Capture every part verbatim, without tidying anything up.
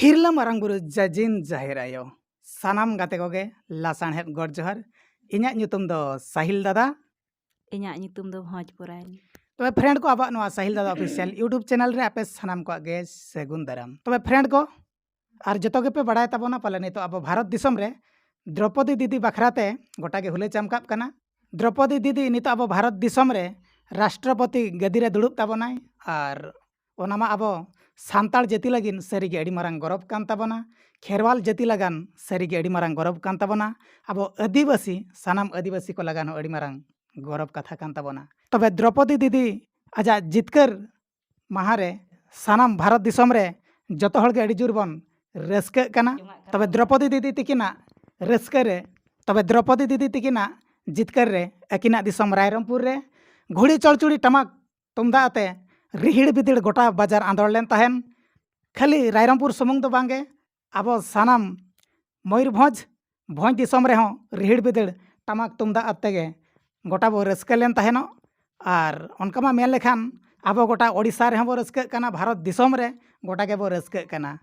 ᱦᱤᱨᱞᱟᱹ ᱢᱟᱨᱟᱝ ᱵᱩᱨᱩ ᱡᱟᱡᱤᱱ ᱡᱟᱦᱮᱨ ᱟᱭᱳ, ᱥᱟᱱᱟᱢ ᱜᱟᱛᱮ ᱠᱚᱜᱮ ᱞᱟᱥᱟᱬᱦᱮᱫ ᱜᱚᱰ ᱡᱚᱦᱟᱨ᱾ ᱤᱧᱟᱹᱜ ᱧᱩᱛᱩᱢ ᱫᱚ ᱥᱟᱦᱤᱞ ᱫᱟᱫᱟ᱾ ᱤᱧᱟᱹᱜ ᱧᱩᱛᱩᱢ ᱫᱚ ᱵᱷᱚᱸᱡᱽ ᱯᱚᱨᱟᱭᱱᱤ᱾ ᱛᱚᱵᱮ friend ᱠᱚ, ᱟᱵᱚᱣᱟᱜ ᱱᱚᱣᱟ ᱥᱟᱦᱤᱞ ᱫᱟᱫᱟ official YouTube channel ᱨᱮ ᱟᱯᱮ ᱥᱟᱱᱟᱢ ᱠᱚᱣᱟᱜ ᱜᱮ ᱥᱟᱹᱜᱩᱱ ᱫᱟᱨᱟᱢ᱾ ᱛᱚᱵᱮ friend ᱠᱚ, ᱟᱨ ᱡᱚᱛᱚ ᱜᱮᱯᱮ ᱵᱟᱲᱟᱭ ᱛᱟᱵᱚᱱᱟ ᱯᱟᱞᱮ, ᱱᱤᱛᱚᱜ ᱟᱵᱚ ᱵᱷᱟᱨᱚᱛ ᱫᱤᱥᱚᱢ ᱨᱮ ᱫᱨᱚᱯᱚᱫᱤ ᱫᱤᱫᱤ ᱵᱟᱠᱷᱨᱟ ᱛᱮ ᱜᱚᱴᱟ ᱜᱮ ᱦᱩᱞᱟᱹ ᱪᱟᱢᱠᱟᱜ ᱠᱟᱱᱟ᱾ ᱫᱨᱚᱯᱚᱫᱤ ᱫᱤᱫᱤ ᱱᱤᱛᱚᱜ ᱟᱵᱚ ᱵᱷᱟᱨᱚᱛ ᱫᱤᱥᱚᱢ ᱨᱮ ᱨᱟᱥᱴᱨᱚᱯᱚᱛᱤ ᱜᱟᱹᱫᱤ ᱨᱮ ᱫᱩᱲᱩᱵ ᱛᱟᱵᱚᱱᱟᱭ, ᱟᱨ ᱚᱱᱟ ᱢᱟ ᱟᱵᱚ ᱥᱟᱱᱛᱟᱲ ᱡᱟᱹᱛᱤ ᱞᱟᱹᱜᱤᱫ ᱥᱟᱹᱨᱤᱜᱮ ᱟᱹᱰᱤ ᱢᱟᱨᱟᱝ ᱜᱚᱨᱚᱵᱽ ᱠᱟᱱ ᱛᱟᱵᱚᱱᱟ᱾ ᱠᱷᱮᱨᱣᱟᱞ ᱡᱟᱹᱛᱤ ᱞᱟᱜᱟᱱ ᱥᱟᱹᱨᱤᱜᱮ ᱟᱹᱰᱤ ᱢᱟᱨᱟᱝ ᱜᱚᱨᱚᱵᱽ ᱠᱟᱱ ᱛᱟᱵᱚᱱᱟ᱾ ᱟᱵᱚ ᱟᱹᱫᱤᱵᱟᱹᱥᱤ, ᱥᱟᱱᱟᱢ ᱟᱹᱫᱤᱵᱟᱹᱥᱤ ᱠᱚ ᱞᱟᱜᱟᱱ ᱦᱚᱸ ᱟᱹᱰᱤ ᱢᱟᱨᱟᱝ ᱜᱚᱨᱚᱵᱽ ᱠᱟᱛᱷᱟ ᱠᱟᱱ ᱛᱟᱵᱚᱱᱟ᱾ ᱛᱚᱵᱮ ᱫᱨᱚᱯᱚᱫᱤ ᱫᱤᱫᱤ ᱟᱡᱟᱜ ᱡᱤᱛᱠᱟᱹᱨ ᱢᱟᱦᱟ ᱨᱮ ᱥᱟᱱᱟᱢ ᱵᱷᱟᱨᱚᱛ ᱫᱤᱥᱚᱢ ᱨᱮ ᱡᱚᱛᱚ ᱦᱚᱲ ᱜᱮ ᱟᱹᱰᱤ ᱡᱳᱨ ᱵᱚᱱ ᱨᱟᱹᱥᱠᱟᱹᱜ ᱠᱟᱱᱟ᱾ ᱛᱚᱵᱮ ᱫᱨᱚᱯᱚᱫᱤ ᱫᱤᱫᱤ ᱛᱤᱠᱤᱱᱟᱜ ᱨᱟᱹᱥᱠᱟᱹ ᱨᱮ, ᱛᱚᱵᱮ ᱫᱨᱚᱯᱚᱫᱤ ᱫᱤᱫᱤ ᱛᱤᱠᱤᱱᱟᱜ ᱡᱤᱛᱠᱟᱹᱨ ᱨᱮ ᱟᱹᱠᱤᱱᱟᱜ ᱫᱤᱥᱚᱢ ᱨᱟᱭᱨᱚᱝᱯᱩᱨ ᱨᱮ ᱜᱷᱩᱲᱤ, ᱪᱚᱲᱪᱩᱲᱤ, ᱴᱟᱢᱟᱠ ᱛᱩᱢᱫᱟᱜ ᱟᱛᱮ ᱨᱤᱦᱤᱲ ᱵᱤᱫᱤᱲ ᱜᱚᱴᱟ ᱵᱟᱡᱟᱨ ᱟᱸᱫᱳᱲ ᱞᱮᱱ ᱛᱟᱦᱮᱱ᱾ ᱠᱷᱟᱹᱞᱤ ᱨᱟᱭᱨᱚᱝᱯᱩᱨ ᱥᱩᱢᱩᱝ ᱫᱚ ᱵᱟᱝᱜᱮ, ᱟᱵᱚ ᱥᱟᱱᱟᱢ ᱢᱚᱭᱩᱨᱵᱷᱚᱸᱡᱽ, ᱵᱷᱚᱸᱡᱽ ᱫᱤᱥᱚᱢ ᱨᱮᱦᱚᱸ ᱨᱤᱦᱤᱲ ᱵᱤᱫᱤᱲ ᱴᱟᱢᱟᱠ ᱛᱩᱢᱫᱟᱜ ᱟᱛᱮ ᱜᱮ ᱜᱚᱴᱟ ᱵᱚ ᱨᱟᱹᱥᱠᱟᱹ ᱞᱮᱱ ᱛᱟᱦᱮᱱᱚᱜ᱾ ᱟᱨ ᱚᱱᱠᱟ ᱢᱟ ᱢᱮᱱ ᱞᱮᱠᱷᱟᱱ ᱟᱵᱚ ᱜᱚᱴᱟ ᱳᱰᱤᱥᱟ ᱨᱮᱦᱚᱸ ᱵᱚ ᱨᱟᱹᱥᱠᱟᱹᱜ ᱠᱟᱱᱟ, ᱵᱷᱟᱨᱚᱛ ᱫᱤᱥᱚᱢ ᱨᱮ ᱜᱚᱴᱟ ᱜᱮᱵᱚ ᱨᱟᱹᱥᱠᱟᱹᱜ ᱠᱟᱱᱟ᱾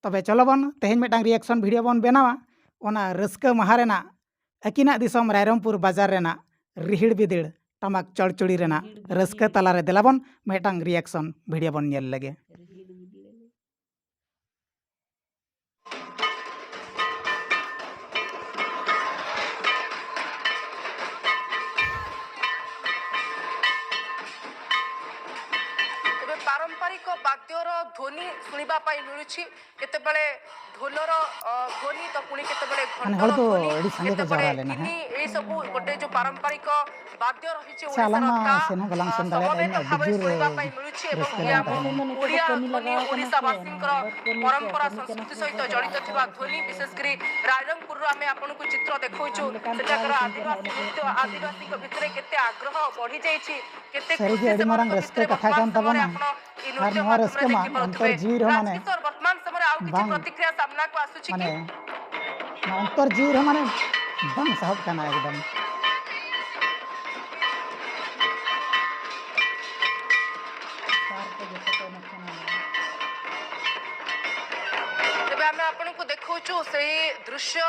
ᱛᱚᱵᱮ ᱪᱚᱞᱚ ᱵᱚᱱ ᱛᱮᱦᱮᱧ ᱢᱤᱫᱴᱟᱝ reaction video ᱵᱚᱱ ᱵᱮᱱᱟᱣᱟ ᱚᱱᱟ ᱨᱟᱹᱥᱠᱟᱹ ᱢᱟᱦᱟ ᱨᱮᱱᱟᱜ, ᱟᱹᱠᱤᱱᱟᱜ ᱫᱤᱥᱚᱢ ᱨᱟᱭᱨᱚᱝᱯᱩᱨ ᱵᱟᱡᱟᱨ ᱨᱮᱱᱟᱜ ᱨᱤᱦᱤᱲ ᱵᱤᱫᱤᱲ ᱴᱟᱢᱟᱠ ᱪᱚᱲᱪᱩᱲᱤ ᱨᱮᱱᱟᱜ ᱨᱟᱹᱥᱠᱟᱹ ᱛᱟᱞᱟᱨᱮ᱾ ᱫᱮᱞᱟ ᱵᱚᱱ ᱢᱤᱫᱴᱟᱝ reaction video ᱵᱚᱱ ᱧᱮᱞ ᱞᱮᱜᱮ᱾ ଏବେ ପାରମ୍ପରିକ ବାଦ୍ୟର ଧ୍ୱନି ଶୁଣିବା ପାଇଁ ମିଳୁଛି। କେତେବେଳେ ଢୋଲର, ଅ, ଧ୍ୱନି ତ ପୁଣି କେତେବେଳେ ମାନେ ଘଣ୍ଟର ହଳକୁ ଧ୍ୱନି, ଏଠି ସାଙ୍ଗେ କେତେବେଳେ ଜାଗାରେ ନାହିଁ। ଗିନି, ଏଇ ସବୁ ଗୋଟେ ଯୋଉ ପାରମ୍ପରିକ ବାଦ୍ୟ ରହିଛି ସେ ଓଡ଼ିଶାର, ଆଲାମା ତା, ସେନ ଗଲାମ ଅ, ସେନ ଦଳେ ସମବେତ ଏନ ଭାବରେ ବିଜୁର ଶୁଣିବା ପାଇଁ ମିଳୁଛି ଏବଂ ରେସ୍କେ ଏହା ଆମ ଲେନ ତାହେଲେ। ଓଡ଼ିଆ ଧ୍ୱନି, ଓଡ଼ିଶାବାସୀଙ୍କର ପରମ୍ପରା ସଂସ୍କୃତି ସହିତ ଜଡ଼ିତ ଥିବା ଧ୍ୱନି, ବିଶେଷ କରି ରାଇରଙ୍ଗପୁରରୁ ଆମେ ଆପଣଙ୍କୁ ଚିତ୍ର ଦେଖାଉଛୁ। ସେଠାକାର ଆଦିବାସୀ ନୃତ୍ୟ, ଆଦିବାସୀଙ୍କ ଭିତରେ କେତେ ଆଗ୍ରହ ବଢ଼ିଯାଇଛି, କେତେ ଖୁସି ସେମାନଙ୍କ ଭିତରେ ବର୍ତ୍ତମାନ ସମୟରେ ଆପଣ ଏଇ ନୃତ୍ୟ ମାଧ୍ୟମରେ ଦେଖିପାରୁଥିବେ। ରାଜକିଶୋର, ବର୍ତ୍ତମାନ ସମୟରେ ଆଉ କିଛି ପ୍ରତିକ୍ରିୟା ସାମ୍ନାକୁ ଆସୁଛି କି? ᱚᱱᱛᱚᱨ ᱡᱤᱣᱤ ᱨᱮᱦᱚᱸ ᱢᱟᱱᱮ ᱵᱟᱝ ᱥᱟᱦᱚᱵ ᱠᱟᱱᱟ ᱮᱠᱫᱚᱢ᱾ ᱥᱟᱨ ᱠᱚ ᱡᱚᱛᱚ ᱠᱚ ᱮᱢᱚᱜ ᱠᱟᱱᱟ᱾ ଆପଣଙ୍କୁ ଦେଖାଉଛୁ ସେହି ଦୃଶ୍ୟ,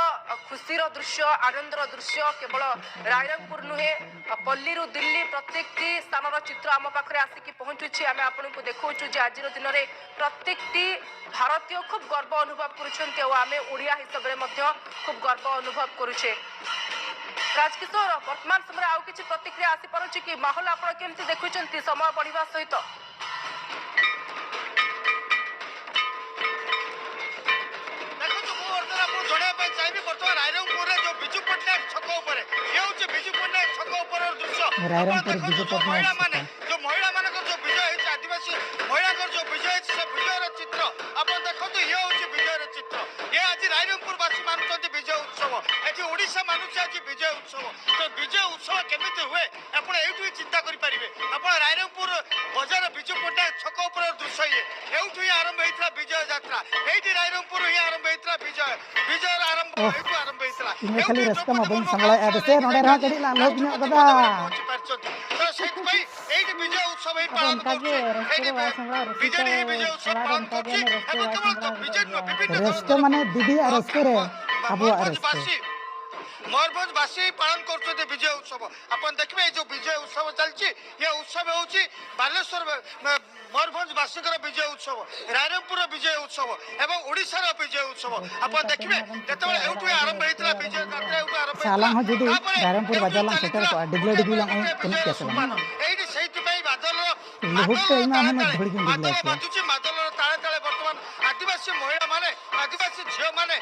ଖୁସିର ଦୃଶ୍ୟ, ଆନନ୍ଦର ଦୃଶ୍ୟ। କେବଳ ରାଇରଙ୍ଗପୁର ନୁହେଁ, ପଲ୍ଲୀରୁ ଦିଲ୍ଲୀ ପ୍ରତ୍ୟେକଟି ସ୍ଥାନର ଚିତ୍ର ଆମ ପାଖରେ ଆସିକି ପହଞ୍ଚୁଛି। ଆମେ ଆପଣଙ୍କୁ ଦେଖାଉଛୁ ଯେ ଆଜିର ଦିନରେ ପ୍ରତ୍ୟେକଟି ଭାରତୀୟ ଖୁବ୍ ଗର୍ବ ଅନୁଭବ କରୁଛନ୍ତି, ଆଉ ଆମେ ଓଡ଼ିଆ ହିସାବରେ ମଧ୍ୟ ଖୁବ୍ ଗର୍ବ ଅନୁଭବ କରୁଛେ। ରାଜକିଶୋର, ବର୍ତ୍ତମାନ ସମୟରେ ଆଉ କିଛି ପ୍ରତିକ୍ରିୟା ଆସିପାରୁଛି କି? ମାହୋଲ ଆପଣ କେମିତି ଦେଖୁଛନ୍ତି ସମୟ ବଢ଼ିବା ସହିତ? ଦେଖନ୍ତୁ, ମୁଁ ବର୍ତ୍ତମାନ ଆପଣଙ୍କୁ ଜଣାଇବା ପାଇଁ ଚାହିଁବି, ବର୍ତ୍ତମାନ ରାଇରଙ୍ଗପୁରରେ ଯୋଉ ବିଜୁ ପଟ୍ଟନାୟକ ଛକ ଉପରେ, ଇଏ ହଉଛି ବିଜୁ ପଟ୍ଟନାୟକ ଛକ ଉପରର ଦୃଶ୍ୟ। ଆପଣ ରାଇରଙ୍ଗପୁର ଦେଖନ୍ତୁ, ବିଜୁ ଯୋଉ ପଟ୍ଟନାୟକ ମହିଳାମାନେ, ଛକ। ଯୋଉ ମହିଳାମାନଙ୍କର ଯୋଉ ବିଜୟ ହେଇଛି, ଆଦିବାସୀ ମହିଳାଙ୍କର ଯୋଉ ବିଜୟ ହେଇଛି, ସେ ବିଜୟର ଚିତ୍ର ଆପଣ ଦେଖନ୍ତୁ। ଇଏ ହଉଛି ବିଜୟର ଚିତ୍ର। ଇଏ ଆଜି ରାଇରଙ୍ଗପୁରବାସୀ ମାନୁଛନ୍ତି ବିଜୟ ଉତ୍ସବ, ଏଠି ଓଡ଼ିଶା ମାନୁଛି ଆଜି ବିଜୟ ଉତ୍ସବ। ତ ବିଜୟ ଉତ୍ସବ କେମିତି ହୁଏ, ଆପଣ ଏଇଠୁ ହିଁ ଚିନ୍ତା କରିପାରିବେ। ଆପଣ ରାଇରଙ୍ଗପୁର ବଜାର ବିଜୁ ପଟ୍ଟନାୟକ ଛକ ଉପରର ଦୃଶ୍ୟ ଇଏ। ଏଇଠୁ ହିଁ ଆରମ୍ଭ ହେଇଥିଲା ବିଜୟ ଯାତ୍ରା। ଏଇଠି ରାଇରଙ୍ଗପୁରରୁ ହିଁ ଆରମ୍ଭ ହେଇଥିଲା ବିଜୟ। ବିଜୟର ଆରମ୍ଭ ଓଃ, ଏଇଠୁ ଆରମ୍ଭ ହେଇଥିଲା। ᱤᱧ ᱫᱚ ᱮᱣᱴᱤ ᱠᱷᱟᱹᱞᱤ ᱨᱟᱹᱥᱠᱟᱹ ᱢᱟ ᱵᱟᱹᱧ ᱥᱟᱢᱵᱲᱟᱭᱮᱫᱼᱟ, ᱫᱤᱥᱟᱹ ᱱᱚᱰᱮ ᱨᱮᱦᱚᱸ ᱠᱟᱹᱴᱤᱡ ᱞᱟᱝ ᱞᱟᱹᱭ ᱧᱚᱜ ᱠᱟᱫᱟ᱾ ᱯᱚᱦᱚᱸᱪᱤ ᱯᱟᱨᱪᱚᱱᱛᱤ᱾ ᱛᱚ ᱥᱮᱛᱤᱯᱟᱭ ᱮᱭᱴᱤ ᱵᱤᱡᱚᱭ ᱩᱛᱥᱚᱵ ᱦᱤ ᱟᱫᱚ ᱯᱟᱞᱚᱱ ᱚᱱᱠᱟ ᱜᱮ ᱠᱚᱨᱪᱷᱮ᱾ ᱨᱟᱹᱥᱠᱟᱹ ᱮᱭᱴᱤ ᱫᱚ ᱵᱟᱭ ᱥᱟᱢᱵᱲᱟᱣ, ᱨᱟᱹᱥᱠᱟᱹ ᱵᱤᱡᱮᱰᱤ ᱫᱚ ᱦᱤ ᱵᱤᱡᱚᱭ ᱩᱛᱥᱚᱵ ᱠᱚᱲᱟ ᱯᱟᱞᱚᱱ ᱦᱚᱯᱚᱱ ᱠᱚᱨᱪᱷᱮ᱾ ᱠᱚ ᱮᱵᱚᱝ ᱠᱮᱵᱚᱞ ᱫᱚ ᱵᱤᱡᱮᱰᱤ ᱱᱩᱦᱮ, ᱵᱤᱵᱷᱤᱱᱱᱚ ᱨᱟᱹᱥᱠᱟᱹ ᱫᱚᱞ ᱢᱟᱱᱮ ᱫᱤᱫᱤᱭᱟᱜ ᱨᱟᱹᱥᱠᱟᱹ ᱨᱮ ᱟᱵᱚᱣᱟᱜ ᱨᱟᱹᱥᱠᱟᱹ᱾ ᱢᱚᱭᱩᱨᱵᱷᱚᱸᱡᱽ ᱵᱟᱥᱤ ᱯᱟᱞᱚᱱ ᱠᱚᱨᱪᱷᱮ ᱵᱤᱡᱚᱭ ᱩᱛᱥᱚᱵ। ଆପଣ ଦେଖିବେ ଏଇ ଯୋଉ ବିଜୟ ଉତ୍ସବ ଚାଲିଛି, ଏ ଉତ୍ସବ ହେଉଛି ବାଲେଶ୍ୱର, ମ-, ମୟୂରଭଞ୍ଜବାସୀଙ୍କର ବିଜୟ ଉତ୍ସବ, ରାଇରଙ୍ଗପୁରର ବିଜୟ ଉତ୍ସବ ଏବଂ ଓଡ଼ିଶାର ବିଜୟ ଉତ୍ସବ। ଆପଣ ଦେଖିବେ, ଯେତେବେଳେ ଏଉଠୁ ଆରମ୍ଭ ହେଇଥିଲା ବିଜୟ ଯାତ୍ରା, ଏଉଠୁ ଆରମ୍ଭ ହେଇଥିଲା। ᱥᱟᱞᱟᱝ ᱦᱚᱸ ᱡᱩᱫᱤ ᱛᱟପରେ ରାᱭᱨᱚᱝᱯᱩᱨ ᱮଉଠୁ ᱵᱟᱡᱟᱨ ᱞᱟᱝ ᱥᱮᱴᱮᱨ ଚାଲିଥିଲା ᱠᱚᱜᱼᱟ, ᱰᱤᱜᱽᱞᱟᱹ ᱰᱤᱜᱽᱞᱤ ᱞᱟᱝ ᱮᱱᱮᱡ ᱮᱱᱮᱡ ᱠᱮᱭᱟ ᱥᱮ ᱵᱟᱝ? ᱮᱭᱴᱤ ᱥᱮᱭᱴᱤ ᱯᱟᱭ ᱵᱟᱫᱚᱞ ᱞᱩᱦᱩᱠ ᱛᱮ ᱤᱧ ᱢᱟ ᱦᱟᱱᱮ ᱫᱷᱩᱲᱤ ᱜᱤᱧ ᱰᱤᱜᱽᱞᱟᱹ ᱦᱚᱪᱚᱭᱟ᱾ ᱵᱟᱡᱩᱪᱤ ᱢᱟᱫᱚᱞ ᱛᱟᱞᱮ ᱛᱟᱞᱮ ᱵᱚᱨᱛᱚᱢᱟᱱ ᱟᱹᱫᱤᱵᱟᱹᱥᱤ ᱢᱚᱦᱤᱞᱟ ᱢᱟᱱᱮ, ᱟᱹᱫᱤᱵᱟᱹᱥᱤ ᱡᱷᱤᱚ ᱢᱟᱱᱮ,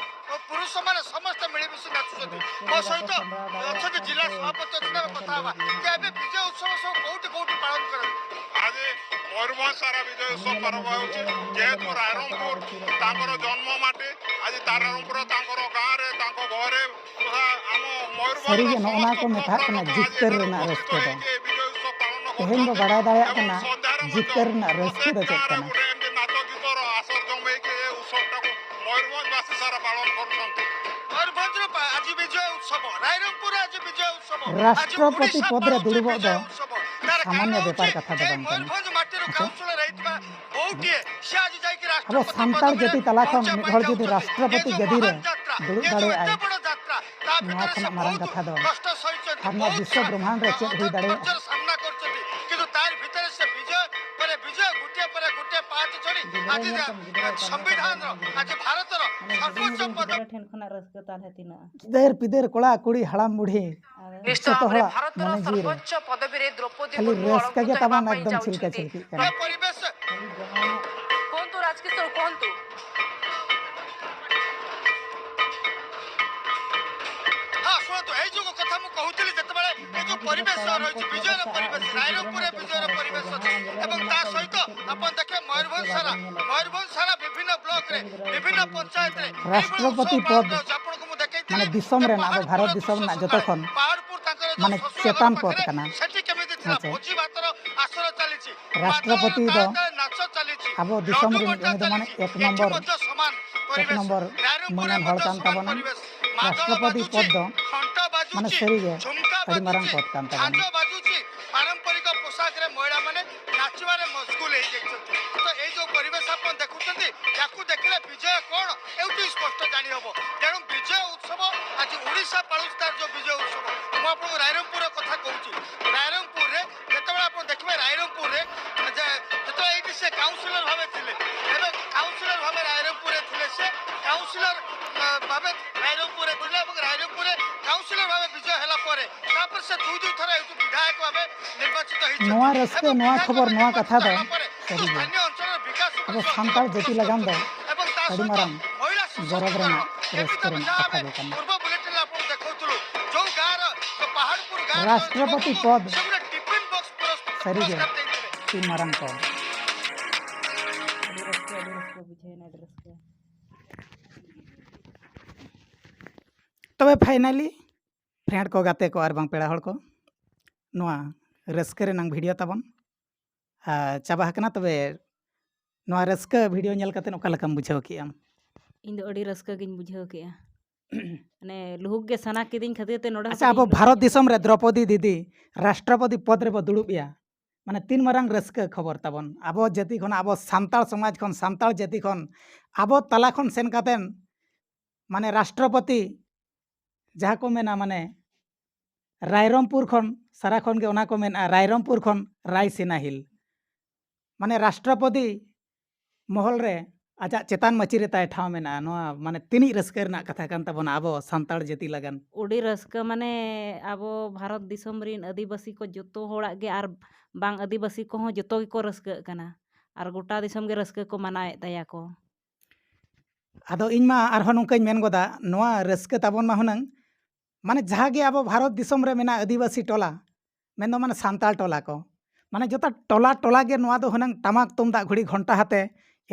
ᱯᱩᱨᱩᱥ ᱢᱟᱱᱮ ᱥᱚᱢᱚᱥᱛᱮ ᱢᱤᱞᱮᱢᱤᱥᱮ ᱱᱟᱪᱩᱪᱷᱚᱱᱛᱤ। ᱢᱚ ᱥᱚᱦᱤᱛ ଅଛନ୍ତି ଜିଲ୍ଲା ସଭାପତି ଅଛନ୍ତି, ଆମେ କଥା ହବା ଯେ ଏବେ ବିଜୟ ଉତ୍ସବ ସବୁ କୋଉଠି କୋଉଠି ପାଳନ କରାଯାଉଛି। ଆଜି ମୟୂରଭଞ୍ଜ ସାରା ବିଜୟ ଉତ୍ସବ ପାଳନ ହେଉଛି, ଯେହେତୁ ରାଇରଙ୍ଗପୁର ତାଙ୍କର ଜନ୍ମ ମାଟି। ଆଜି ରାଇରଙ୍ଗପୁର ତାଙ୍କର ଗାଁରେ, ତାଙ୍କ ଘରେ, ᱥᱟᱹᱨᱤᱜᱮ ᱱᱚᱜᱼᱚ ᱱᱟ ᱠᱚ ᱢᱮᱛᱟᱜ ᱠᱟᱱᱟ ᱡᱤᱛᱠᱟᱹᱨ ᱨᱮᱱᱟᱜ ᱨᱟᱹᱥᱠᱟᱹ ᱫᱚ᱾ ᱛᱮᱦᱮᱧ ᱵᱚ ᱵᱟᱲᱟᱭ ᱫᱟᱲᱮᱭᱟᱜ ᱠᱟᱱᱟ ᱡᱤᱛᱠᱟᱹᱨ ᱨᱮᱱᱟᱜ ᱨᱟᱹᱥᱠᱟᱹ ᱫᱚ ᱪᱮᱫ ᱠᱟᱱᱟ᱾ ମୟୂରଭଞ୍ଜର ପା-, ଆଜି ବିଜୟ ଉତ୍ସବ, ରାଇରଙ୍ଗପୁରରେ ଆଜି ବିଜୟ ଉତ୍ସବ, ଆଜି ରାଷ୍ଟ୍ରପତି ଓଡ଼ିଶା ପଦରେ ପାଳୁଛି ଦୁଡ଼ିବ ବିଜୟ ଦ-, ଉତ୍ସବ। ତାର ସାମାନ୍ୟ କାରଣ ବେପାର ହେଉଛି କଥା ଦ-, ଏଇ ବାଙ୍କାନି। ମୟୂରଭଞ୍ଜ ମାଟିରୁ ଆଚ୍ଛା। କାଉନସିଲର ହେଇଥିବା ବୋହୂଟିଏ, ସେ ଆଜି ଯାଇକି ᱟᱵᱚ ᱥᱟᱱᱛᱟᱲ ᱡᱟᱹᱛᱤ ᱛᱟᱞᱟ ᱠᱷᱚᱱ ᱢᱤᱫ ᱦᱚᱲ ᱡᱩᱫᱤ ᱨᱟᱥᱴᱨᱚᱯᱚᱛᱤ ᱜᱟᱹᱫᱤ ᱨᱮ ᱫᱩᱲᱩᱵ ᱫᱟᱲᱮᱭᱟᱜᱼᱟᱭ, ᱱᱚᱣᱟ ᱠᱷᱚᱱᱟᱜ ᱢᱟᱨᱟᱝ ᱠᱟᱛᱷᱟ ᱫᱚ ᱟᱨ ᱱᱚᱣᱟ ᱵᱤᱥᱥᱚ ᱵᱨᱚᱦᱢᱟᱱᱰ ᱨᱮ ᱪᱮᱫ ᱦᱩᱭ ᱫᱟᱲᱮᱭᱟᱜᱼᱟ? କିନ୍ତୁ ତାରି ଭିତରେ ସେ ବିଜୟ ପରେ ବିଜୟ, ଗୋଟିଏ ପରେ ଗୋଟିଏ ପାହାଚ ଚଢ଼ି ଆଜି ସମ୍ବିଧାନର, ଆଜି ଭାରତର ସର୍ବୋଚ୍ଚ ପଦ। ᱜᱤᱫᱽᱨᱟᱹ ᱴᱷᱮᱱ ᱠᱷᱚᱱᱟᱜ ᱨᱟᱹᱥᱠᱟᱹ ᱛᱟᱦᱞᱮ ᱛᱤᱱᱟᱹᱜ? ᱜᱤᱫᱟᱹᱨ ᱯᱤᱫᱟᱹᱨ, ᱠᱚᱲᱟ ᱠᱩᱲᱤ, ᱦᱟᱲᱟᱢ ᱵᱩᱲᱦᱤ, ᱡᱚᱛᱚ ᱦᱚᱲᱟᱜ ᱢᱚᱱᱮ ᱡᱤᱣᱤ ᱨᱮ ᱠᱷᱟᱹᱞᱤ ᱨᱟᱹᱥᱠᱟᱹ ᱜᱮ ᱛᱟᱵᱚᱱ ᱮᱠᱫᱚᱢ ᱪᱷᱤᱞᱠᱟᱹ ᱪᱷᱤᱞᱠᱤᱜ ᱠᱟᱱᱟ᱾ କୁହନ୍ତୁ ରାଜକିଶୋର, କୁହନ୍ତୁ। ହଁ, ଶୁଣନ୍ତୁ, ଏଇ ଯୋଉ କଥା ମୁଁ କହୁଥିଲି, ଯେତେବେଳେ ଏଇ ଯୋଉ ପରିବେଶ ରହିଛି, ବିଜୟର ପରିବେଶ, ରାଇରଙ୍ଗପୁରରେ ବିଜୟର ପରିବେଶ ଅଛି ଏବଂ ତା ସହିତ ଆପଣ ଦେଖିବେ ମୟୂରଭଞ୍ଜ ସାରା, ମୟୂରଭଞ୍ଜ ସାରା ବିଭିନ୍ନ ବ୍ଲକରେ, ବିଭିନ୍ନ ପଞ୍ଚାୟତରେ ଏଇଭଳି ଉତ୍ସବ ପାଳନ ହେଉଛି। ଆପଣଙ୍କୁ ମୁଁ ଦେଖେଇଥିଲି ମାନେ ଯେ ଦିସମ ରେ ନା, ଆଗ ପାହାଡ଼ପୁର, ଭାରତ ଦିସମ ନା, ଶ୍ୱଶୁର ଜତ ᱠᱷᱚᱱ ᱥᱩᱥᱟᱹᱨ ᱢᱟᱱᱮ ᱯᱟᱲ, ᱪᱮᱛᱟᱱ ᱯᱚᱫ ᱠᱟᱱᱟ᱾ ᱦᱮᱸ ᱥᱮ? ᱵᱷᱳᱡᱤ ᱵᱷᱟᱛର ଆସର ଚାଲିଛି। ରାଷ୍ଟ୍ରପତି ତ ଆମ ଦେଶର ଜଣେ ଏକ ନମ୍ବର, ଏକ ନମ୍ବର ମୂଲ୍ୟାୟନ ହଳ କାନ ତାବନା। ରାଷ୍ଟ୍ରପତି ପଦ ଦ ମାନେ ସେରିଗେ ଆଜି ମାରାଙ୍ଗ ପଦ କାନ ତାବନା। ପାରମ୍ପରିକ ପୋଷାକରେ ମହିଳାମାନେ ନାଚିବାରେ ମସଗୁଲ ହେଇଯାଇଛନ୍ତି। ତ ଏଇ ଯୋଉ ପରିବେଶ ଆପଣ ଦେଖୁଛନ୍ତି, ୟାକୁ ଦେଖିଲେ ବିଜୟ କଣ, ଏଉଠୁ ହିଁ ସ୍ପଷ୍ଟ ଜାଣି ହବ। ତେଣୁ ବିଜୟ ଉତ୍ସବ ଆଜି ଓଡ଼ିଶା ପାଳୁଛି ତାର ଯୋଉ ବିଜୟ ଉତ୍ସବ। ମୁଁ ଆପଣଙ୍କୁ ରାଇରଙ୍ଗପୁରର କଥା କହୁଛି। ରାଇରଙ୍ଗପୁରରେ ଯେତେବେଳେ ଆପଣ ଦେଖିବେ, ରାଇରଙ୍ଗପୁରରେ ଯେ ଯେତେବେଳେ ଏଇଠି ସେ କାଉନସିଲର ଭାବେ ଥିଲେ, ଏବେ କାଉନସିଲର ଭାବେ ରାଇରଙ୍ଗପୁରରେ ଥିଲେ, ସେ କାଉନସିଲର, ଅ, ଭାବେ ରାଇରଙ୍ଗପୁରରେ ଥିଲେ ଏବଂ ରାଇରଙ୍ଗପୁରରେ କାଉନସିଲର ଭାବେ ବିଜୟ ହେଲା ପରେ ତାପରେ ସେ ଦୁଇ ଦୁଇ ଥର ଏଇଠୁ ବିଧାୟକ ଭାବେ ନିର୍ବାଚିତ ହେଇଛନ୍ତି। ᱱᱚᱣᱟ ᱨᱟᱹᱥᱠᱟᱹ, ᱱᱚᱣᱟ ᱠᱷᱚᱵᱚᱨ, ᱱᱚᱣᱟ ᱠᱟᱛᱷᱟ ᱫᱚ ᱥᱟᱹᱨᱤᱜᱮ ᱟᱵᱚ ᱥᱟᱱᱛᱟᱲ ᱡᱟᱹᱛᱤ ᱞᱟᱜᱟᱱ ᱫᱚ ᱟᱹᱰᱤ ᱢᱟᱨᱟᱝ ᱜᱚᱨᱚᱵᱽ ᱨᱮᱱᱟᱜ ᱨᱟᱹᱥᱠᱟᱹ ᱨᱮᱱᱟᱜ ᱠᱟᱛᱷᱟ ᱜᱮ ᱠᱟᱱᱟ᱾ ᱨᱟᱥᱴᱨᱚᱯᱚᱛᱤ ᱯᱚᱫᱽ ᱥᱟᱹᱨᱤᱜᱮ ᱟᱹᱰᱤ ᱢᱟᱨᱟᱝ ᱯᱚᱫᱽ᱾ ᱟᱹᱰᱤ ᱨᱟᱹᱥᱠᱟᱹ, ᱟᱹᱰᱤ ᱨᱟᱹᱥᱠᱟᱹ ᱵᱩᱡᱷᱟᱹᱣᱮᱱᱟ, ᱟᱹᱰᱤ ᱨᱟᱹᱥᱠᱟᱹ᱾ ᱛᱚᱵᱮ finally friend ᱠᱚ, ᱜᱟᱛᱮ ᱠᱚ ᱟᱨ ᱵᱟᱝ ᱯᱮᱲᱟ ᱦᱚᱲ ᱠᱚ, ᱱᱚᱣᱟ ᱨᱟᱹᱥᱠᱟᱹ ᱨᱮᱱᱟᱝ video ᱛᱟᱵᱚᱱ ᱟᱨ ᱪᱟᱵᱟ ᱟᱠᱟᱱᱟ᱾ ᱛᱚᱵᱮ ᱱᱚᱣᱟ ᱨᱟᱹᱥᱠᱟᱹ video ᱧᱮᱞ ᱠᱟᱛᱮ ᱚᱠᱟ ᱞᱮᱠᱟᱢ ᱵᱩᱡᱷᱟᱹᱣ ᱠᱮᱜᱼᱟ? ᱤᱧ ᱫᱚ ᱟᱹᱰᱤ ᱨᱟᱹᱥᱠᱟᱹ ᱜᱤᱧ ᱵᱩᱡᱷᱟᱹᱣ ᱠᱮᱜᱼᱟ᱾ ᱢᱟᱱᱮ ᱞᱩᱦᱩᱠ ᱜᱮ ᱥᱟᱱᱟ ᱠᱤᱫᱤᱧ ᱠᱷᱟᱹᱛᱤᱨ ᱛᱮ ᱱᱚᱰᱮ ᱦᱚᱸ ᱟᱪᱪᱷᱟ, ᱠᱟᱹᱴᱤᱡ ᱟᱵᱚ ᱤᱧ ᱵᱷᱟᱨᱚᱛ ᱨᱟᱹᱥᱠᱟᱹ ᱫᱤᱥᱚᱢ ᱨᱮ ᱫᱨᱚᱯᱚᱫᱤ ᱫᱤᱫᱤ ᱨᱟᱥᱴᱨᱚᱯᱚᱛᱤ ᱯᱚᱫᱽ ᱨᱮᱵᱚ ᱫᱩᱲᱩᱵ ᱮᱭᱟ, ᱢᱟᱱᱮ ᱛᱤᱱ ᱢᱟᱨᱟᱝ ᱨᱟᱹᱥᱠᱟᱹ ᱠᱷᱚᱵᱚᱨ ᱛᱟᱵᱚᱱ, ᱟᱵᱚ ᱡᱟᱹᱛᱤ ᱠᱷᱚᱱ, ᱟᱵᱚ ᱥᱟᱱᱛᱟᱲ ᱥᱚᱢᱟᱡᱽ ᱠᱷᱚᱱ, ᱥᱟᱱᱛᱟᱲ ᱡᱟᱹᱛᱤ ᱠᱷᱚᱱ, ᱟᱵᱚ ᱛᱟᱞᱟ ᱠᱷᱚᱱ ᱥᱮᱱ ᱠᱟᱛᱮᱱ, ᱢᱟᱱᱮ ᱨᱟᱥᱴᱨᱚᱯᱚᱛᱤ ᱡᱟᱦᱟᱸ ᱠᱚ ᱢᱮᱱᱟ, ᱢᱟᱱᱮ ᱨᱟᱭᱨᱚᱝᱯᱩᱨ ᱠᱷᱚᱱ, ᱥᱟᱨᱟ ᱠᱷᱚᱱ ᱜᱮ ᱚᱱᱟ ᱠᱚ ᱢᱮᱱᱟ, ᱨᱟᱭᱨᱚᱝᱯᱩᱨ ᱠᱷᱚᱱ ᱨᱟᱭᱥᱤᱱᱟ ᱦᱤᱞ, ᱢᱟᱱᱮ ᱨᱟᱥᱴᱨᱚᱯᱚᱛᱤ ᱢᱚᱦᱚᱞ ᱨᱮ ᱟᱡᱟᱜ ᱪᱮᱛᱟᱱ ᱢᱟᱹᱪᱤ ᱨᱮ ᱛᱟᱭ ᱴᱷᱟᱶ ᱢᱮᱱᱟᱜᱼᱟ᱾ ᱱᱚᱣᱟ ᱢᱟᱱᱮ ᱛᱤᱱᱤᱡ ᱨᱟᱹᱥᱠᱟᱹ ᱨᱮᱱᱟᱜ ᱠᱟᱛᱷᱟ ᱠᱟᱱ ᱛᱟᱵᱚᱱᱟ ᱟᱵᱚ ᱥᱟᱱᱛᱟᱲ ᱡᱟᱹᱛᱤ ᱞᱟᱜᱟᱱ᱾ ᱟᱹᱰᱤ ᱨᱟᱹᱥᱠᱟᱹ, ᱢᱟᱱᱮ ᱟᱵᱚ ᱵᱷᱟᱨᱚᱛ ᱫᱤᱥᱚᱢ ᱨᱮᱱ ᱟᱹᱫᱤᱵᱟᱹᱥᱤ ᱠᱚ ᱡᱚᱛᱚ ᱦᱚᱲᱟᱜ ᱜᱮ, ᱟᱨ ᱵᱟᱝ ᱟᱹᱫᱤᱵᱟᱹᱥᱤ ᱠᱚᱦᱚᱸ ᱡᱚᱛᱚ ᱜᱮᱠᱚ ᱨᱟᱹᱥᱠᱟᱹᱜ ᱠᱟᱱᱟ, ᱟᱨ ᱜᱚᱴᱟ ᱫᱤᱥᱚᱢ ᱜᱮ ᱨᱟᱹᱥᱠᱟᱹ ᱠᱚ ᱢᱟᱱᱟᱣᱮᱫ ᱛᱟᱭᱟ ᱠᱚ᱾ ᱟᱫᱚ ᱤᱧ ᱢᱟ ᱟᱨᱦᱚᱸ ᱱᱚᱝᱠᱟᱧ ᱢᱮᱱ ᱜᱚᱫᱟ, ᱱᱚᱣᱟ ᱨᱟᱹᱥᱠᱟᱹ ᱛᱟᱵᱚᱱ ᱢᱟ ᱦᱩᱱᱟᱹᱝ, ᱢᱟᱱᱮ ᱡᱟᱦᱟᱸ ᱜᱮ ᱟᱵᱚ ᱵᱷᱟᱨᱚᱛ ᱫᱤᱥᱚᱢ ᱨᱮ ᱢᱮᱱᱟᱜ ᱟᱹᱫᱤᱵᱟᱹᱥᱤ ᱴᱚᱞᱟ, ᱢᱮᱱᱫᱚ ᱢᱟᱱᱮ ᱥᱟᱱᱛᱟᱲ ᱴᱚᱞᱟ ᱠᱚ, ᱢᱟᱱᱮ ᱡᱚᱛᱚ ᱴᱚᱞᱟ ᱴᱚᱞᱟ ᱜᱮ ᱱᱚᱣᱟ ᱫᱚ ᱦᱩᱱᱟᱹᱝ ᱴᱟᱢᱟᱠ ᱛᱩᱢᱫᱟᱜ ᱜᱷᱩᱲᱤ ᱜᱷᱚᱱᱴᱟ ᱦᱟᱛᱮ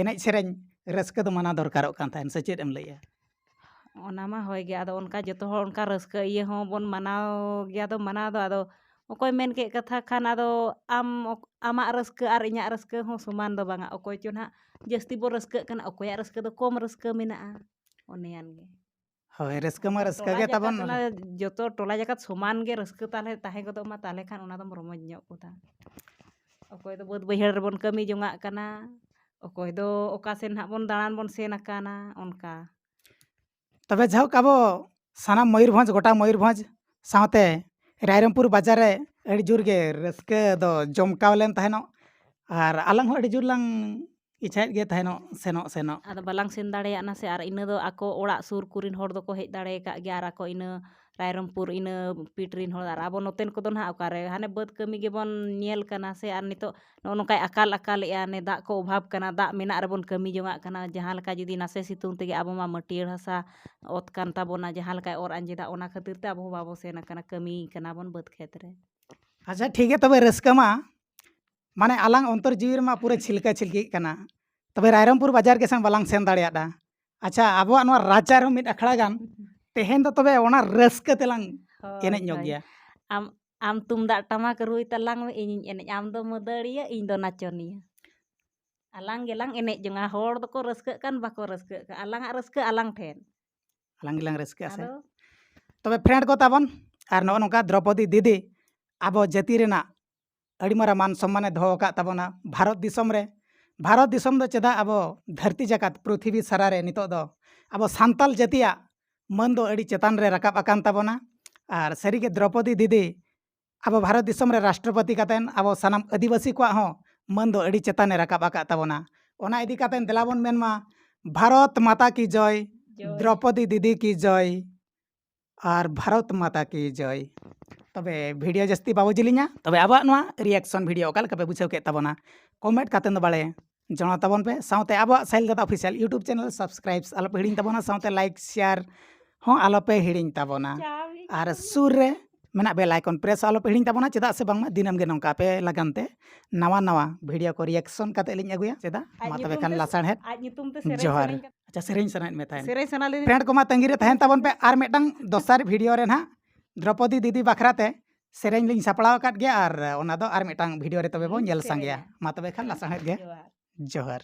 ᱮᱱᱮᱡ ᱥᱮᱨᱮᱧ ᱨᱟᱹᱥᱠᱟᱹ ᱫᱚ ᱢᱟᱱᱟᱣ ᱫᱚᱨᱠᱟᱨᱚᱜ ᱠᱟᱱ ᱛᱟᱦᱮᱸᱱ, ᱥᱮ ᱪᱮᱫ ᱮᱢ ᱞᱟᱹᱭᱮᱜᱼᱟ? ᱚᱱᱟ ᱢᱟ ᱦᱳᱭ ᱜᱮ, ᱟᱫᱚ ᱚᱱᱠᱟ ᱡᱚᱛᱚ ᱦᱚᱲ ᱚᱱᱠᱟ ᱨᱟᱹᱥᱠᱟᱹ ᱤᱭᱟᱹ ᱦᱚᱸ ᱵᱚᱱ ᱢᱟᱱᱟᱣ ᱜᱮᱭᱟ, ᱫᱚ ᱢᱟᱱᱟᱣ ᱫᱚ, ᱟᱫᱚ ᱚᱠᱚᱭ ᱢᱮᱱ ᱠᱮᱫ ᱠᱟᱛᱷᱟ ᱠᱷᱟᱱ, ᱟᱫᱚ ᱟᱢ ᱚᱠ-, ᱟᱢᱟᱜ ᱨᱟᱹᱥᱠᱟᱹ ᱟᱨ ᱤᱧᱟᱹᱜ ᱨᱟᱹᱥᱠᱟᱹ ᱦᱚᱸ ᱥᱚᱢᱟᱱ ᱫᱚ ᱵᱟᱝᱟ, ᱚᱠᱚᱭ ᱪᱚ ᱱᱟᱦᱟᱜ ᱡᱟᱹᱥᱛᱤ ᱵᱚ ᱨᱟᱹᱥᱠᱟᱹᱜ ᱠᱟᱱᱟ, ᱚᱠᱚᱭᱟᱜ ᱨᱟᱹᱥᱠᱟᱹ ᱫᱚ ᱠᱚᱢ ᱨᱟᱹᱥᱠᱟᱹ ᱢᱮᱱᱟᱜᱼᱟ, ᱚᱱᱮᱭᱟᱱ ᱜᱮ᱾ ᱦᱳᱭ, ᱨᱟᱹᱥᱠᱟᱹ ᱢᱟ ᱨᱟᱹᱥᱠᱟᱹ ᱴᱚᱞᱟ ᱜᱮ ᱡᱟᱠᱟᱛ ᱛᱟᱵᱚᱱ᱾ ᱚᱱᱟ ᱡᱚᱛᱚ ᱴᱚᱞᱟ ᱡᱟᱠᱟᱛ ᱥᱚᱢᱟᱱ ᱜᱮ ᱨᱟᱹᱥᱠᱟᱹ ᱛᱟᱦᱞᱮ ᱛᱟᱦᱮᱸ ᱜᱚᱫᱚᱜ ᱢᱟ, ᱛᱟᱦᱞᱮ ᱠᱷᱟᱱ ᱚᱱᱟ ᱫᱚᱢ ᱨᱚᱢᱚᱡᱽ ᱧᱚᱜ ᱜᱚᱫᱟ᱾ ᱚᱠᱚᱭ ᱫᱚ ᱵᱟᱹᱫᱽ ᱵᱟᱹᱭᱦᱟᱹᱲ ᱨᱮᱵᱚᱱ ᱠᱟᱹᱢᱤ ᱡᱚᱝᱟᱜ ᱠᱟᱱᱟ, ᱚᱠᱚᱭ ᱫᱚ ᱚᱠᱟ ᱥᱮᱱ ᱱᱟᱦᱟᱜ ᱵᱚᱱ ᱫᱟᱬᱟᱱ ᱵᱚᱱ ᱥᱮᱱ ᱟᱠᱟᱱᱟ, ᱚᱱᱠᱟ᱾ ᱛᱚᱵᱮ ᱡᱟᱭᱦᱳᱠ, ᱟᱵᱚ ᱥᱟᱱᱟᱢ ᱢᱚᱭᱩᱨᱵᱷᱚᱸᱡᱽ, ᱜᱚᱴᱟ ᱢᱚᱭᱩᱨᱵᱷᱚᱸᱡᱽ ᱥᱟᱶᱛᱮ ᱨᱟᱭᱨᱚᱝᱯᱩᱨ ᱵᱟᱡᱟᱨ ᱨᱮ ᱟᱹᱰᱤ ᱡᱳᱨ ᱜᱮ ᱨᱟᱹᱥᱠᱟᱹ ᱫᱚ ᱡᱚᱢᱠᱟᱣ ᱞᱮᱱ ᱛᱟᱦᱮᱱᱚᱜ, ᱟᱨ ᱟᱞᱟᱝ ᱦᱚᱸ ᱟᱹᱰᱤ ᱡᱳᱨ ᱞᱟᱝ ᱤᱪᱪᱷᱟᱭᱮᱫ ᱜᱮ ᱛᱟᱦᱮᱱᱚᱜ, ᱥᱮᱱᱚᱜ, ᱥᱮᱱᱚᱜ᱾ ᱟᱫᱚ ᱵᱟᱞᱟᱝ ᱥᱮᱱ ᱫᱟᱲᱮᱭᱟᱜ ᱱᱟ ᱥᱮ, ᱟᱨ ᱤᱱᱟᱹ ᱫᱚ ᱟᱠᱚ ᱚᱲᱟᱜ ᱥᱩᱨ ᱠᱚᱨᱮᱱ ᱦᱚᱲ ᱫᱚᱠᱚ ᱦᱮᱡ ᱫᱟᱲᱮ ᱟᱠᱟᱫ ᱜᱮᱭᱟ, ᱟᱨ ᱟᱠᱚ ᱤᱱᱟᱹ ᱨᱟᱭᱨᱚᱝᱯᱩᱨ ᱤᱱᱟᱹ ᱯᱤᱴ ᱨᱮᱱ ᱦᱚᱲ, ᱟᱨ ᱟᱵᱚ ᱱᱚᱛᱮᱱ ᱠᱚᱫᱚ ᱱᱟᱦᱟᱜ ᱚᱠᱟᱨᱮ, ᱦᱟᱱᱮ ᱵᱟᱹᱫᱽ ᱠᱟᱹᱢᱤ ᱜᱮᱵᱚᱱ ᱧᱮᱞ ᱠᱟᱱᱟ ᱥᱮ, ᱟᱨ ᱱᱤᱛᱚᱜ ᱱᱚᱜᱼᱚ ᱱᱚᱝᱠᱟᱭ ᱟᱠᱟᱞ ᱟᱠᱟᱞᱮᱜᱼᱟ, ᱱᱮ ᱫᱟᱜ ᱠᱚ ᱚᱵᱷᱟᱵᱽ ᱠᱟᱱᱟ, ᱫᱟᱜ ᱢᱮᱱᱟᱜ ᱨᱮᱵᱚᱱ ᱠᱟᱹᱢᱤ ᱡᱚᱝᱟᱜ ᱠᱟᱱᱟ, ᱡᱟᱦᱟᱸ ᱞᱮᱠᱟ ᱡᱩᱫᱤ ᱱᱟᱥᱮ ᱥᱤᱛᱩᱝ ᱛᱮᱜᱮ ᱟᱵᱚ ᱢᱟ ᱢᱟᱹᱴᱭᱟᱹᱲ ᱦᱟᱥᱟ ᱚᱛ ᱠᱟᱱ ᱛᱟᱵᱚᱱᱟ, ᱡᱟᱦᱟᱸ ᱞᱮᱠᱟᱭ ᱚᱨ ᱟᱸᱡᱮᱫᱟ, ᱚᱱᱟ ᱠᱷᱟᱹᱛᱤᱨ ᱛᱮ ᱟᱵᱚ ᱦᱚᱸ ᱵᱟᱵᱚ ᱥᱮᱱ ᱟᱠᱟᱱᱟ, ᱠᱟᱹᱢᱤ ᱠᱟᱱᱟ ᱵᱚᱱ ᱵᱟᱹᱫᱽ ᱠᱷᱮᱛ ᱨᱮ᱾ ᱟᱪᱪᱷᱟ, ᱴᱷᱤᱠ ᱜᱮᱭᱟ, ᱛᱚᱵᱮ ᱨᱟᱹᱥᱠᱟᱹ ᱢᱟ, ᱢᱟᱱᱮ ᱟᱞᱟᱝ ᱚᱱᱛᱚᱨ ᱡᱤᱣᱤ ᱨᱮᱢᱟ ᱯᱩᱨᱟᱹ ᱪᱷᱤᱞᱠᱟᱹ ᱪᱷᱤᱞᱠᱤᱜ ᱠᱟᱱᱟ, ᱛᱚᱵᱮ ᱨᱟᱭᱨᱚᱝᱯᱩᱨ ᱵᱟᱡᱟᱨ ᱜᱮ ᱥᱮᱱ ᱵᱟᱞᱟᱝ ᱥᱮᱱ ᱫᱟᱲᱮᱭᱟᱫᱟ᱾ ᱟᱪᱪᱷᱟ, ᱟᱵᱚᱣᱟᱜ ᱱᱚᱣᱟ ᱨᱟᱡᱟ ᱨᱮᱦᱚᱸ ᱢᱤᱫ ᱟᱠᱷᱲᱟ ᱜᱟᱱ ᱛᱮᱦᱮᱧ ᱫᱚ ᱛᱚᱵᱮ ᱚᱱᱟ ᱨᱟᱹᱥᱠᱟᱹ ᱛᱮᱞᱟᱝ ᱦᱳᱭ, ᱮᱱᱮᱡ ᱧᱚᱜ ᱦᱳᱭ᱾ ᱜᱮᱭᱟ᱾ ᱟᱢ, ᱟᱢ ᱛᱩᱢᱫᱟᱜ ᱴᱟᱢᱟᱠ ᱨᱩᱭ ᱛᱟᱞᱟᱝ ᱢᱮ, ᱤᱧᱤᱧ ᱮᱱᱮᱡ, ᱟᱢ ᱫᱚ ᱢᱟᱹᱫᱟᱹᱲᱤᱭᱟᱹ, ᱤᱧ ᱫᱚ ᱱᱟᱪᱚᱱᱤᱭᱟᱹ᱾ ᱟᱞᱟᱝ ᱜᱮᱞᱟᱝ ᱮᱱᱮᱡ ᱡᱚᱝᱟ, ᱦᱚᱲ ᱫᱚᱠᱚ ᱨᱟᱹᱥᱠᱟᱹᱜ ᱠᱟᱱ ᱵᱟᱠᱚ ᱨᱟᱹᱥᱠᱟᱹᱜ ᱠᱟᱱ, ᱟᱞᱟᱝᱟᱜ ᱨᱟᱹᱥᱠᱟᱹ ᱟᱞᱟᱝ ᱴᱷᱮᱱ᱾ ᱟᱞᱟᱝ ᱜᱮᱞᱟᱝ ᱨᱟᱹᱥᱠᱟᱹᱜᱼᱟ ᱥᱮ? ᱟᱫᱚ ᱛᱚᱵᱮ ᱯᱷᱨᱮᱱᱰ ᱠᱚ ᱛᱟᱵᱚᱱ, ᱟᱨ ᱱᱚᱜᱼᱚ ᱱᱚᱝᱠᱟ ᱫᱨᱚᱯᱚᱫᱤ ᱫᱤᱫᱤ ᱟᱵᱚ ᱡᱟᱹᱛᱤ ᱨᱮᱱᱟᱜ ᱟᱹᱰᱤ ᱢᱟᱨᱟᱝ ᱢᱟᱱ ᱥᱚᱢᱢᱟᱱᱮ ᱫᱚᱦᱚ ᱟᱠᱟᱫ ᱛᱟᱵᱚᱱᱟ ᱵᱷᱟᱨᱚᱛ ᱫᱤᱥᱚᱢ ᱨᱮ᱾ ᱵᱷᱟᱨᱚᱛ ᱫᱤᱥᱚᱢ ᱫᱚ ᱪᱮᱫᱟᱜ ᱟᱵᱚ ᱫᱷᱟᱹᱨᱛᱤ ᱡᱟᱠᱟᱛ ᱯᱨᱤᱛᱷᱤᱵᱤ ᱥᱟᱨᱟ ᱨᱮ ᱱᱤᱛᱚᱜ ᱫᱚ ᱟᱵᱚ ᱥᱟᱱᱛᱟᱞ ᱡᱟᱹᱛᱤᱭᱟᱜ ᱢᱟᱹᱱ ᱫᱚ ᱟᱹᱰᱤ ᱪᱮᱛᱟᱱ ᱨᱮ ᱨᱟᱠᱟᱵ ᱟᱠᱟᱱ ᱛᱟᱵᱚᱱᱟ᱾ ᱟᱨ ᱥᱟᱹᱨᱤᱜᱮ ᱫᱨᱚᱯᱚᱫᱤ ᱫᱤᱫᱤ ᱟᱵᱚ ᱵᱷᱟᱨᱚᱛ ᱫᱤᱥᱚᱢ ᱨᱮ ᱨᱟᱥᱴᱨᱚᱯᱚᱛᱤ ᱠᱟᱛᱮᱱ ᱟᱵᱚ ᱥᱟᱱᱟᱢ ᱟᱹᱫᱤᱵᱟᱹᱥᱤ ᱠᱚᱣᱟᱜ ᱦᱚᱸ ᱢᱟᱹᱱ ᱫᱚ ᱟᱹᱰᱤ ᱪᱮᱛᱟᱱ ᱮ ᱨᱟᱠᱟᱵ ᱟᱠᱟᱫ ᱛᱟᱵᱚᱱᱟ᱾ ᱚᱱᱟ ᱤᱫᱤ ᱠᱟᱛᱮᱱ ᱫᱮᱞᱟ ᱵᱚᱱ ᱢᱮᱱ ᱢᱟ, ᱵᱷᱟᱨᱚᱛ ᱢᱟᱛᱟ ᱠᱤ ᱡᱚᱭ, ᱡᱚᱭ᱾ ᱫᱨᱚᱯᱚᱫᱤ ᱫᱤᱫᱤ ᱠᱤ ᱡᱚᱭ, ᱟᱨ ᱵᱷᱟᱨᱚᱛ ᱢᱟᱛᱟ ᱠᱤ ᱡᱚᱭ᱾ ᱛᱚᱵᱮ ᱵᱷᱤᱰᱤᱭᱳ ᱡᱟᱹᱥᱛᱤ ᱵᱟᱵᱚ ᱡᱤᱞᱤᱧᱟ, ᱛᱚᱵᱮ ᱟᱵᱚᱣᱟᱜ ᱱᱚᱣᱟ ᱨᱤᱭᱮᱠᱥᱚᱱ ᱵᱷᱤᱰᱤᱭᱳ ᱚᱠᱟ ᱞᱮᱠᱟ ᱯᱮ ᱵᱩᱡᱷᱟᱹᱣ ᱠᱮᱫ ᱛᱟᱵᱚᱱᱟ, ᱠᱚᱢᱮᱱᱴ ᱠᱟᱛᱮᱱ ᱫᱚ ᱵᱟᱲᱮ ᱡᱟᱱᱟᱣ ᱛᱟᱵᱚᱱ ᱯᱮ᱾ ᱥᱟᱶᱛᱮ ᱟᱵᱚᱣᱟᱜ ᱥᱟᱦᱤᱞ ᱫᱟᱫᱟ ᱚᱯᱷᱤᱥᱤᱭᱟᱞ YouTube ᱪᱮᱱᱮᱞ ᱥᱟᱵᱥᱠᱨᱟᱭᱤᱵ ᱟᱞᱚᱯᱮ ᱦᱤᱲᱤᱧ ᱛᱟᱵᱚᱱᱟ, ᱥᱟᱶᱛᱮ ᱞᱟᱭᱤᱠ ᱥᱮᱭᱟᱨ ᱦᱚᱸ ᱟᱞᱚᱯᱮ ᱦᱤᱲᱤᱧ ᱛᱟᱵᱚᱱᱟ᱾ ᱪᱟᱣᱢᱤᱱ᱾ ᱟᱨ ᱥᱩᱨ ᱨᱮ ᱢᱮᱱᱟᱜ ᱵᱮᱞ ᱟᱭᱠᱚᱱ ᱯᱨᱮᱥ ᱟᱞᱚᱯᱮ ᱦᱤᱲᱤᱧ ᱛᱟᱵᱚᱱᱟ, ᱪᱮᱫᱟᱜ ᱥᱮ ᱵᱟᱝᱢᱟ ᱫᱤᱱᱟᱹᱢ ᱜᱮ ᱱᱚᱝᱠᱟ ᱟᱯᱮ ᱞᱟᱜᱟᱱ ᱛᱮ ᱱᱟᱣᱟ ᱱᱟᱣᱟ ᱵᱷᱤᱰᱤᱭᱳ ᱠᱚ ᱨᱤᱭᱮᱠᱥᱚᱱ ᱠᱟᱛᱮ ᱞᱤᱧ ᱟᱹᱜᱩᱭᱟ᱾ ᱪᱮᱫᱟᱜ? ᱟᱡ ᱢᱟ ᱛᱚᱵᱮ ᱧᱩᱛᱩᱢ ᱠᱷᱟᱱ ᱛᱮ, ᱞᱟᱥᱟᱲᱦᱮᱫ ᱟᱡ ᱧᱩᱛᱩᱢ ᱛᱮ ᱥᱮᱨᱮᱧ ᱡᱚᱦᱟᱨ᱾ ᱥᱮᱨᱮᱧ ᱠᱟᱛᱮ᱾ ᱟᱪᱪᱷᱟ, ᱥᱮᱨᱮᱧ ᱥᱟᱱᱟᱭᱮᱫ ᱢᱮ ᱛᱟᱦᱮᱸᱫ᱾ ᱥᱮᱨᱮᱧ ᱥᱟᱱᱟ ᱞᱤᱫᱤᱧ᱾ ᱯᱷᱨᱮᱱᱰ ᱠᱚᱢᱟ ᱛᱟᱺᱜᱤ ᱨᱮ ᱛᱟᱦᱮᱱ ᱛᱟᱵᱚᱱ ᱯᱮ, ᱟᱨ ᱢᱤᱫᱴᱟᱝ ᱫᱚᱥᱟᱨ ᱵᱷᱤᱰᱤᱭᱳ ᱨᱮ ᱱᱟᱦᱟᱜ ᱫᱨᱚᱯᱚᱫᱤ ᱫᱤᱫᱤ ᱵᱟᱠᱷᱨᱟ ᱛᱮ ᱥᱮᱨᱮᱧ ᱞᱤᱧ ᱥᱟᱯᱲᱟᱣ ᱟᱠᱟᱫ ᱜᱮᱭᱟ, ᱟᱨ ᱚᱱᱟ ᱫᱚ ᱟᱨ ᱢᱤᱫᱴᱟᱝ ᱵᱷᱤᱰᱤᱭᱳ ᱨᱮ ᱛᱚᱵᱮ ᱵᱚᱱ ᱧᱮᱞ ᱥᱟᱸᱜᱮᱭᱟ᱾ ᱥᱮᱨᱮᱧᱟ᱾ ᱢᱟ ᱛᱚᱵᱮ ᱠᱷᱟᱱ ᱞᱟᱥᱟᱲᱦᱮᱫ ᱜᱮ ᱡᱚᱦᱟᱨ᱾ ᱡᱚᱦᱟᱨ᱾